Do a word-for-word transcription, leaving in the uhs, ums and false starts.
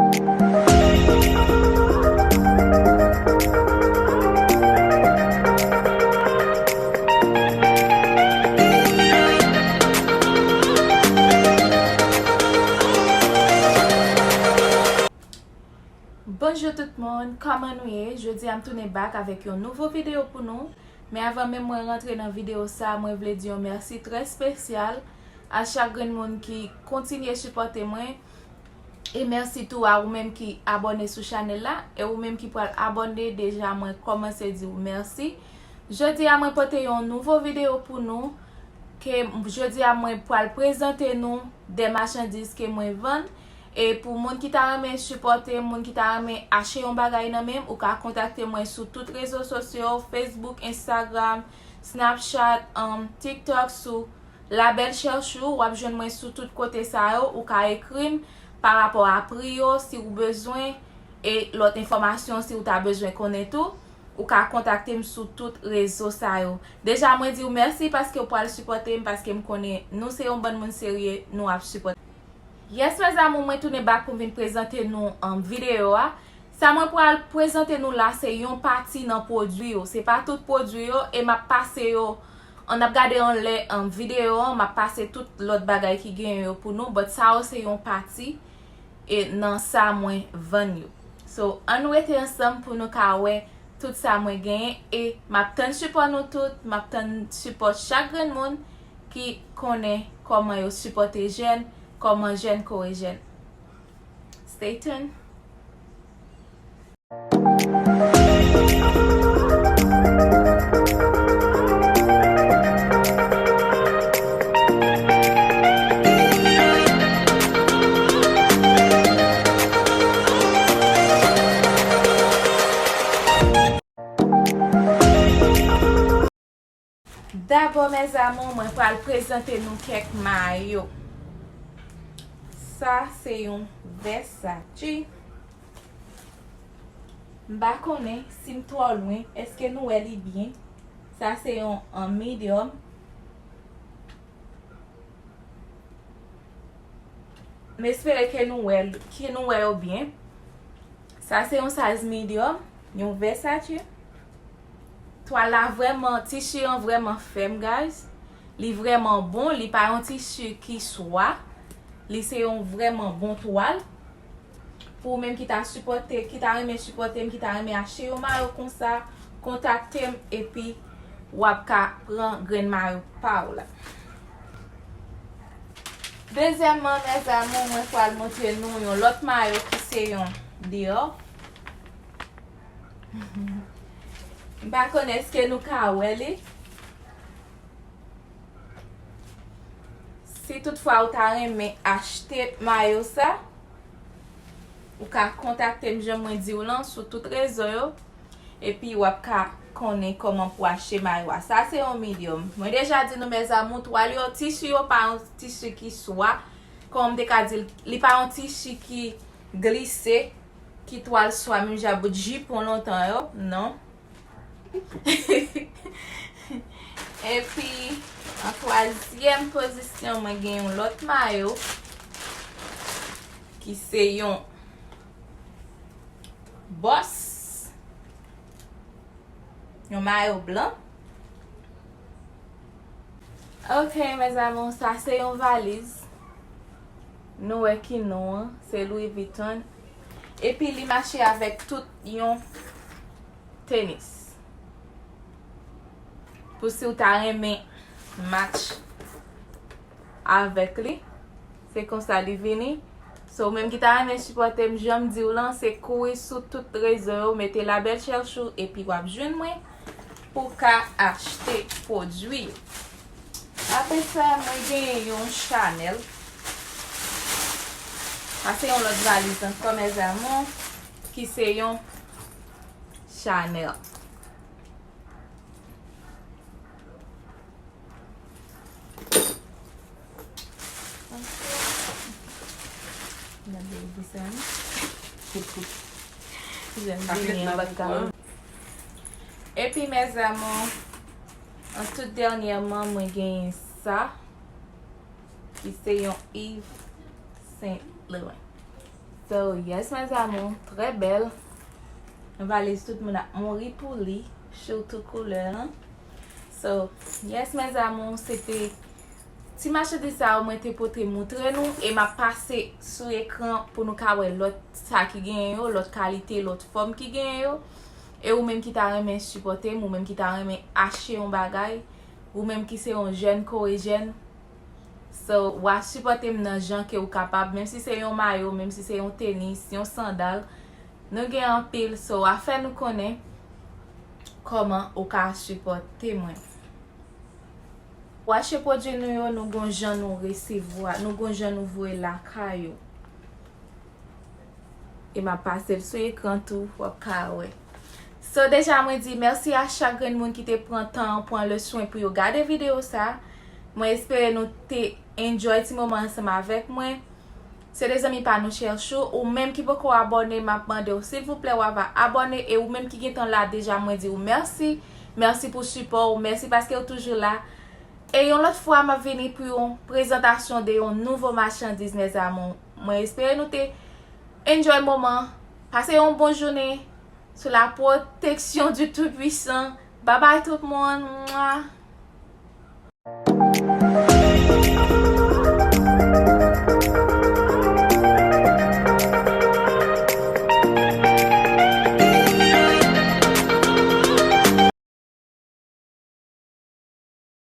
Bonjou tout moun, kòman nou ye? Jodi a m tounen back avèk yon nouvo videyo pou nou. Men avan menm mwen rantre nan videyo sa, mwen vle di yon mèsi trè espesyal a chak grenn moun ki kontinye sipòte mwen. E mèsi tou a ou menm ki abòne sou chanèl la, e ou menm ki pral abòne deja, mwen kòmanse di w mèsi. Jodi a mwen pote yon nouvo videyo pou nou, ke jodi a mwen pral prezante nou de machandiz ke mwen vann. E pou moun ki ta renmen sipòte m, moun ki ta renmen achte yon bagay nan men m, ou ka kontakte mwen sou tout rezo sosyo, Facebook, Instagram, Snapchat, um, TikTok, sou La Belle Chère Chou, w ap jwenn mwen sou tout kote sa yo. Ou ka ekri m pa rapò a pri yo, si w bezwen, e lòt enfòmasyon, si w ta bezwen konnen tou. Ou ka kontakte m sou tout rezo sa yo. Deja, mwen di w mèsi paske w pral sipòte m, paske m konnen nou se yon bann moun serye, nou ap sipòte. Yes, mes amours, mwen tounen back pou m vin prezante nou, um, videyo a. Sa mwen pral prezante nou la, se yon pati nan pwodui yo. Se pa tout pwodui yo, e m ap pase yo, an ap gade anlè, um, videyo an, m ap pase tout lòt bagay ki genyen yo pou nou, but sa yo se yon pati, e nan sa mwen vann yo. So, ann rete ansanm pou nou ka wè tout sa mwen genyen, e m ap tann sipò nou tout, m ap tann sipò chak grenn moun ki konnen kòman yo sipòte jèn, kòman jèn kore jèn. Stay tuned. Dabò, mes amours, mwen pral prezante nou kèk mayo. Sa se yon Versace. M pa konnen si m twò lwen, èske nou wè li byen? Sa se yon, an medium. M espere ke nou wè, ke nou wè yo byen. Sa se yon size medium, yon Versace. Twal la vrèman, tisi an vrèman fèm, guys. Li vrèman bon, li pa yon tisi ki swa. Li se yon vrèman bon twal. Pou ou menm ki ta sipòte, ki ta renmen sipòte m, ki ta renmen achte yon mayo konsa, kontakte m, epi w ap ka pran grenn mayo pa w la. Dezyèmman, mes amours, mwen pral montre nou yon lòt mayo ki se yon Dior. M pa konnen èske nou ka wè li. Si toutfwa ou ta renmen achte mayo sa, ou ka kontakte m jan mwen di w lan sou tout rezo yo. Epi w ap ka konnen kòman pou achte mayo a. Sa se yon medium. Mwen deja di nou, mes amours, twal yo, tisi yo pa yon tisi ki swa. Kòman m te ka di l, li pa yon tisi ki glise, ki twal swa menm jan bout jipon lontan yo. Non. Epi, an twazyèm pozisyon, mwen gen yon lòt mayo ki se yon Boss. Yon mayo blan. Ok, mes amours, sa se yon valiz. Nou wè ki non an, se Louis Vuitton. Epi li mache avèk tout yon tenis. Pou si w ta renmen match avèk li. Se konsa li vini. So, ou menm ki ta renmen sipòte m, jan m di w lan, se kouri sou tout rezo yo, mete La Belle Chère Chou, epi w ap jwenn mwen pou w ka achte pwodui yo. Apre sa, mwen genyen yon Chanel. Sa se yon lòt valiz ankò, mes amours, ki se yon Chanel. Gade, di sa, non? Jan m vini an baka. Epi, mes amours, an tout dènyèman, mwen genyen sa, ki se yon Yves Saint Laurent. So, yes, mes amours, trè bèl. Valiz tout moun ap mouri pou li, surtout koulè lan. So, yes, mes amours, se te ti machandiz sa yo mwen te pote moutre nou, e m ap pase sou ekran pou nou ka wè lòt sa ki genyen yo, lòt kalite, lòt fòm ki genyen yo. E ou menm ki ta renmen sipòte m, ou menm ki ta renmen achte yon bagay, ou menm ki se yon jèn korejyèn, so, w a sipòte m nan jan ke ou kapab, menm si se yon mayo, menm si se yon tenis, yon sandal, nou gen anpil, so, w a fè nou konnen kòman ou ka sipòte mwen. W a achte pwodui nou yo, nou gon jan nou resevwa, nou gon jan nou voye lakay ou. E m ap pase l sou ekran tou, w ap ka wè. So, deja, mwen di mèsi a chak grenn moun ki te pran tan an, pran le swen pou yo gade videyo sa. Mwen espere nou te enjoy ti moman ansanm avèk mwen. Se de zanmi pa nou chèchou. Ou menm ki poko abòne, m ap mande w, silvouplè, w ava abòne. E ou menm ki gentan la deja, mwen di w mèsi. Mèsi pou sipò ou. Mèsi paske w toujou la. E yon lòt fwa, m ap vini pou yon prezantasyon de yon nouvo machandiz, mes amours. Mwen espere nou te enjoy moman. Pase yon bon jounen sou la protection du Tout-Puissant. Babay tout moun. Mwa.